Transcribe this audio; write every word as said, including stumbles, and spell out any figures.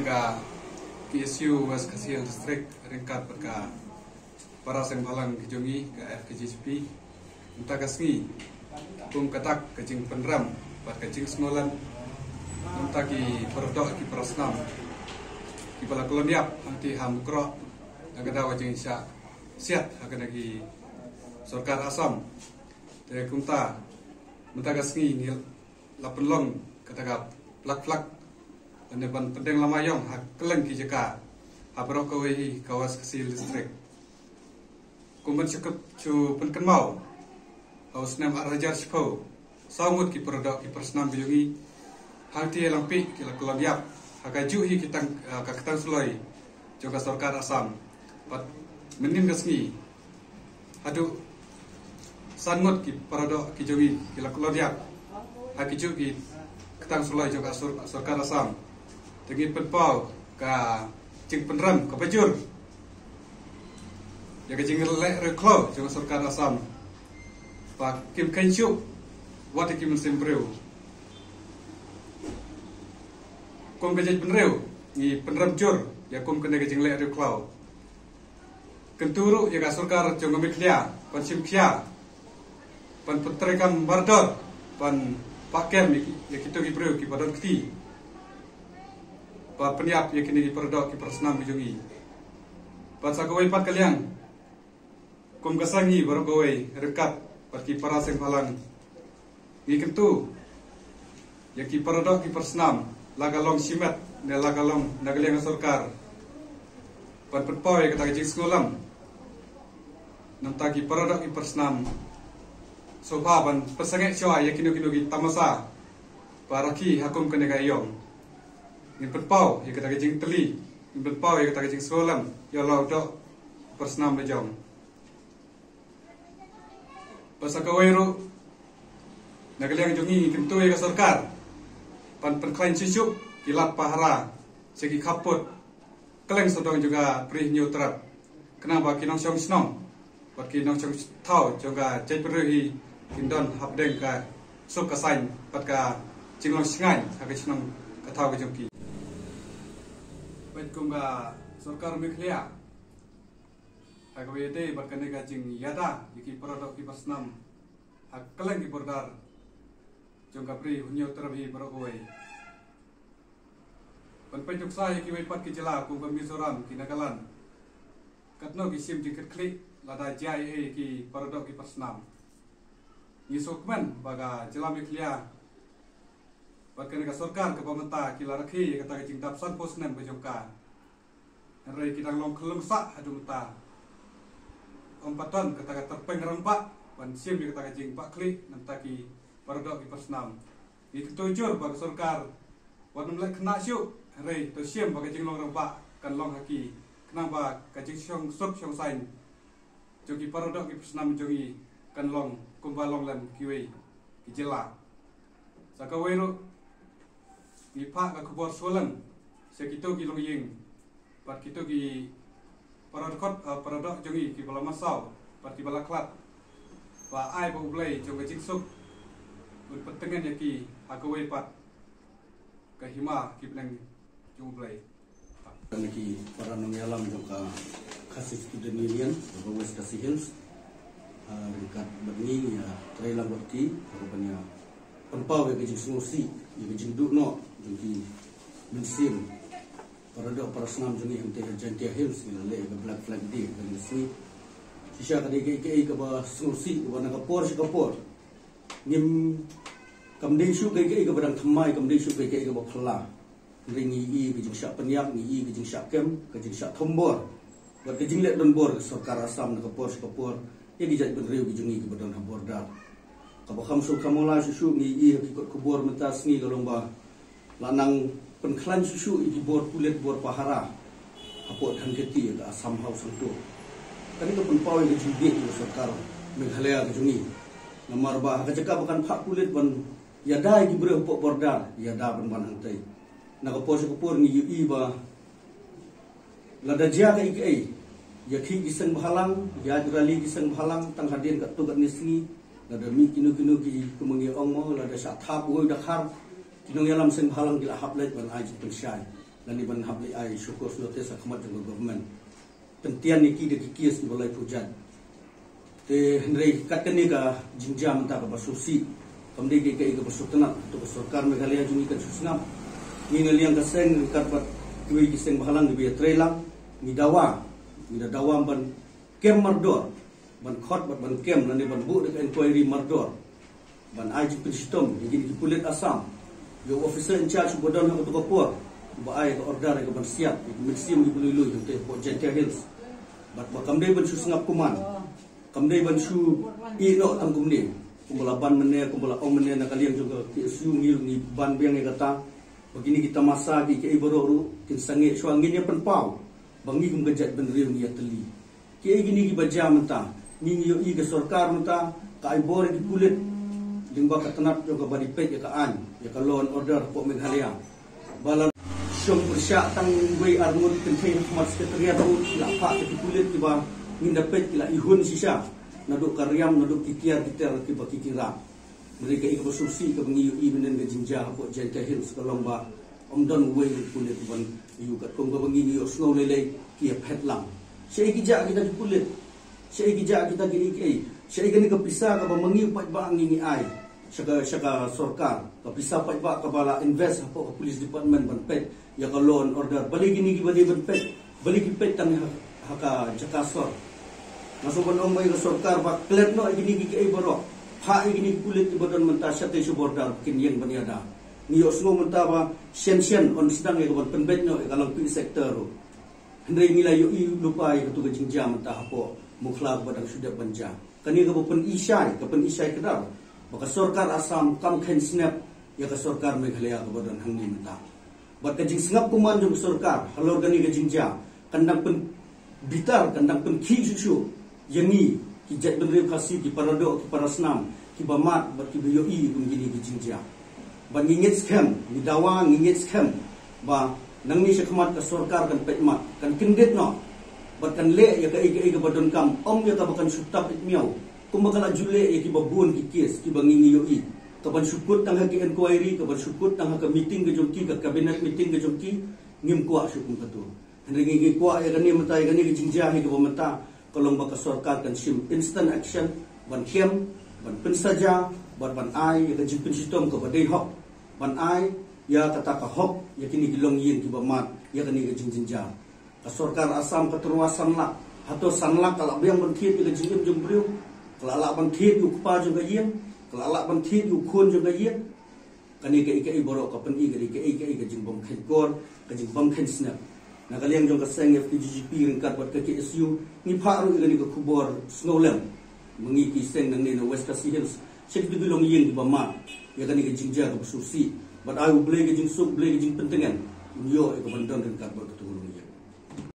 Ka KSU West Khasi Hills District ryngkat bad ka para seng bhalang ka jong ngi ka F K J G P, mynta ka sngi kum ka dak ka jingpynrem bad ka jingsngewlem na bynta ki para doh ki para snam kiba la kyllon ïap hangtei ha Mukroh, na ka daw ka jingshah siat ha kane ka sorkar Assam. Te kumta mynta ka sngi ngi la pynlong kata ka black flag lane ban pyndeng lama ïong ha kylleng ki jaka ha baroh kawei hi ka West Khasi Hills District. Kum ban shu pynkynmaw, ha u snem ar hajar shiphew, saw ngut ki para doh ki para snam ka jong ngi hangtei ha Langpih ki la kyllon ïap ha kajuh hi ki tang, ah, ka ktang suloi jong ka sorkar Assam. Bad mynnin ka sngi haduh san ngut ki para doh ki jong ngi ki la kyllon ïap ha kajuh ki ktang suloi jong ka sor-, sorkar Assam. Te ngi pynpaw ka jingpynrem kaba jur ïa ka jingleh riewkhlaw jong ka sorkar Assam ba kim kheiñ shuh wat ïa ki mynsiem briew. Kum ka jaitbynriew ngi pynrem jur ïa kum kane ka jingleh riewkhlaw. Kyntu ruh ïa ka sorkar jong ka Meghalaya ban shim khia, ban pyntreikam mardor, ban pah kem ïa ki, ïa kito ki briew kiba don kti ba pynïap ïa kine ki para doh ki para snam ki jong ngi. Bad sa kawei pat ka liang, kum ka seng hi baroh kawei ryngkat bad ki para seng bhalang, ngi kyntu ïa ki para doh ki para snam, la ka long shimet ne la ka long na ka liang ka sorkar, ban pynpaw ïa kata ka jingsngewlem na bynta ki para doh ki para snam, sngewbha ban pynsangeh shuwa ïa kino kino ki tamasa ba rakhe ha kum kane ka aïom. Ngin pynpaw ïa kata ka jingtylli, ngin pynpaw ïa kata ka jingsngewlem ïa la u doh para snam la jong. Bad sa kawei ruh, na ka liang jong ngi ngi kyntu ïa ka sorkar ban pynkhlaiñ shuh shuh ki lad pahara sha ki khappud kylleng sawdong jong ka Bri Hynñiewtrep, khnang ba ki nongshong shnong bad ki nongshong thaw jong ka jaitbynriew hi kin don hapdeng ka suk ka saiñ bad ka jinglong shngaiñ ha ka shnong ka thaw ka jong ki. Bad kum ka sorkar Meghalaya, ha kaba ïadei bad kane ka jingïada ïa ki para doh ki para snam ha kylleng ki border jong ka Bri Hynñiewtrep hi baroh kawei, ban peit nuksa ïa kiwei pat ki jylla kum ka Mizoram, ki Nagaland, katno ki shim jingkitkhlieh lada jia ei ei ïa ki para doh ki para snam. Ngi sngewkmen ba ka jylla Meghalaya bad kane ka sorkar kaba mynta ki la rakhe ïa kata ka jingdap sanphew snem ka jong ka. Hynrei ki dang long khyllung sah haduh mynta. Ym pat don kata ka tyrpeng rangbah ban shim ïa kata ka jingbahkhlieh na bynta ki para doh ki para snam. Ngi kyntu jur ba ka sorkar wat nym leh khynnah shuh, hynrei to shim ba ka jinglong rangbah kan long ha ki, khnang ba ka jingshong suk shong saiñ jong ki para doh ki para snam jong ngi kan long kumba long lem kiwei ki jylla. Sa kawei ruh, ngi phah ka khubor sngewlem sha kito ki longïing bad kito ki para dkhot, eh, para doh jong ngi kiba la marsaw bad kiba la khlad, ba ai ba U Blei jong ka jingsuk un pyntngen ïa ki ha kawei pat ka hima ki bneng jong U Blei. Kane ki para nongïalam jong ka Khasi Student Union jong ka West Khasi Hills, ah, ryngkat bad ngi ïa trei lang bad ki, ah, ban ïa pynpaw ïa ka jingsngewsih, ïa ka jingduh noh jong ki mynsiem para doh para snam jong ngi hangtei ha Jaintia Hills. Ngi la leh ïa ka Black Flag Day kane ka sngi. Shisha ka dei kaei kaei kaba sngewsih kaba na ka por sha ka por ngim, kam dei shuh kaei kaei kaba dang thymmai, kam dei shuh kaei kaei kaba phylla. Hynrei ngi ïohi ka jingshah pynïap, ngi ïohi ka jingshah kem, ka jingshah thombor bad ka jingleh donbor ka sorkar Assam na ka por sha ka por ïa ki jaitbynriew ki jong ngi kiba don ha border. Kaba kham suk kham ola shuh shuh ngi ïohi ha ki kot khubor mynta sngi ka long ba la nang pynkhlaiñ shuh shuh ïa ki bor pulit, bor pahara hapoh Dhankheti ïa ka Assam House hangto. Kane ka pynpaw ïa ka jingbieit ïa ka sorkar Meghalaya ka jong ngi. Namar ba ha ka jaka ba kan phah pulit ban ïada ïa ki briew hapoh border, ïada pynban hangtei. Na ka por sha ka por ngi ïohi ba lada jia kaei kaei, ïakhih ki seng bhalang, ïaid rally ki seng bhalang, tang hadien katto katne sngi, lada mih kino kino ki, kumba ngi ong mo, lada shah thap uwei u dkhar, ki nongïalam seng bhalang ki la hap leit ban ai jingpynshai. Lane ban hap leh ai show cause notice ha khmat jong ka government. Pyntian ïa ki da ki case kiba laiphew jait. Te hynrei kat kane ka jingjia mynta kaba sngewsih, kam dei kaei kaei kaba sngewtynnat. To ka sorkar Meghalaya jong ngi kan shu sngap. Ngi na liang ka seng ryngkat bad kiwei ki seng bahalang kiba ïatreilang, ngi dawa, ngi da dawa ban kem mardor, ban khot bad ban kem lane ban buh da ka inquiry mardor, ban ai jingpynshitom ïa kine ki pulit Assam, ïa u officer in charge uba don ha kato ka por, uba ai ka order ïa ka ban siat ïa ki mynsiem kiba lui lui hangtei hapoh Jaintia Hills. Bad ba kam dei ban shu sngap kumne, kam dei ban shu ïeh noh tang kumne. Kumba la ban mynne, kumba la ong mynne, na ka liang jong ka K S U ngi ruh ngi ban biang ïa kata. Ba kine ki tamasa kiei kiei baroh ruh kin sangeh shuwa, ngin ïa pynpaw ba ngi kum ka jaitbynriew ngi ïatylli. Kiei kine kiba jia mynta? Ngi ngi ïohi ka sorkar mynta ka ai bor ïa ki pulit lyngba ka tnat jong ka ba dei peit ïa ka aiñ, ïa ka law and order hapoh Meghalaya. Ba la shong pyrshah tang wei ar ngut kynthei ha khmat secretariat ruh ki la phah ïa ki pulit kiba ngin da peit ki la ihun shisha. Naduh ka riam, naduh ki tiar ki ter kiba ki kynrad. Hynrei kaei kaba sngewsih kaba ngi ïohi mynhynnin ka jingjia hapoh Jaintia Hills ka long ba ym don uwei ruh u pulit uban ïoh, katkum kaba ngi ngi ïohsngew lei lei ki ïaphet lang. Shaei ki jah kita ki pulit? Shaei ki jah kita kiei kiei? Shaei kane ka pisa kaba ma ngi u paidbah ngi ngi ai sha ka, sha ka sorkar, ka pisa paidbah kaba la invest hapoh ka police department ban peit ïa ka law and order? Balei kine kiba dei ban peit, balei ki peit tang ha, ha ka jaka sor? Nga sngewbha ban ong ba ïa ka sorkar ba klet noh ïa kine kiei kiei baroh. Phah ïa kine ki pulit kiba don mynta shatei sha border ba kin ïeng ban ïada. Ngi ïohsngew mynta ba shen shen yn sdang ïa ka ban pynbeit noh ïa ka Langpih sector ruh. Hynrei ngi la ïohi lypa ïa kato ka jingjia mynta hapoh Mukhla kaba dang shu dep ban jia. Kane kaba pynishai, ka pynishai kdar ba ka sorkar Assam kam kheiñ snep ïa ka sorkar Meghalaya kaba don hangne mynta. Bad ka jingsngap kumne jong ka sorkar halor kane ka jingjia kan dang pynbitar, kan dang pynkhih shuh shuh ïa ngi ki jaitbynriew Khasi, ki paradoh, ki parasnam, kiba mad bad kiba ïohi kum kine ki jingjia. Bad ngi ngeit skhem, ngi dawa, ngi ngeit skhem ba nangne sha khmat ka sorkar kan peit mat, kan kyndit noh bad kan leh ïa kaei kaei kaba donkam, ym ïa kaba kan shu tap ïa miaw kumba ka la ju leh ïa kiba bun ki case kiba ngi ngi ïohi. Ka ban shu kut tang ha ki inquiry, ka ban shu kut tang ha ka meeting ka jong ki, ka cabinet meeting ka jong ki, ngim kwah shuh kum kato. Hynrei ngi ngi kwah ïa kane mynta, ïa kane ka jingjia hi kaba mynta ka long ba ka sorkar kan shim instant action ban kem, ban pynsaja, bad ban ai ïa ka jingpynshitom kaba dei hok, ban ai ïa kata ka hok ïa kine ki longïing kiba mad ïa kane ka jingjynjar. Ka sorkar Assam ka tyrwa san lak. Hato san lak ka lah biang ban thied ïa ka jingim jong briew? Ka lah lah ban thied ïa u kpa jong ka ïing? Ka lah lah ban thied ïa u khun jong ka ïing? Kane kaei kaei baroh ka pyni ka dei kaei kaei ka jingbymkheiñkor, ka jingbymkheiñ snep. Na ka liang jong ka seng F K J G P ryngkat bad ka K S U ngi phah ruh ïa kane ka khubor sngewlem ma ngi ki seng nangne na West Khasi Hills sha kito ki longïing kiba mad ïa kane ka jingjia kaba sngewsih. Bad ai U Blei ka jingsuk, U Blei ka jingpyntngen, un ïoh ïa ka ban don ryngkat bad kato ka longïing.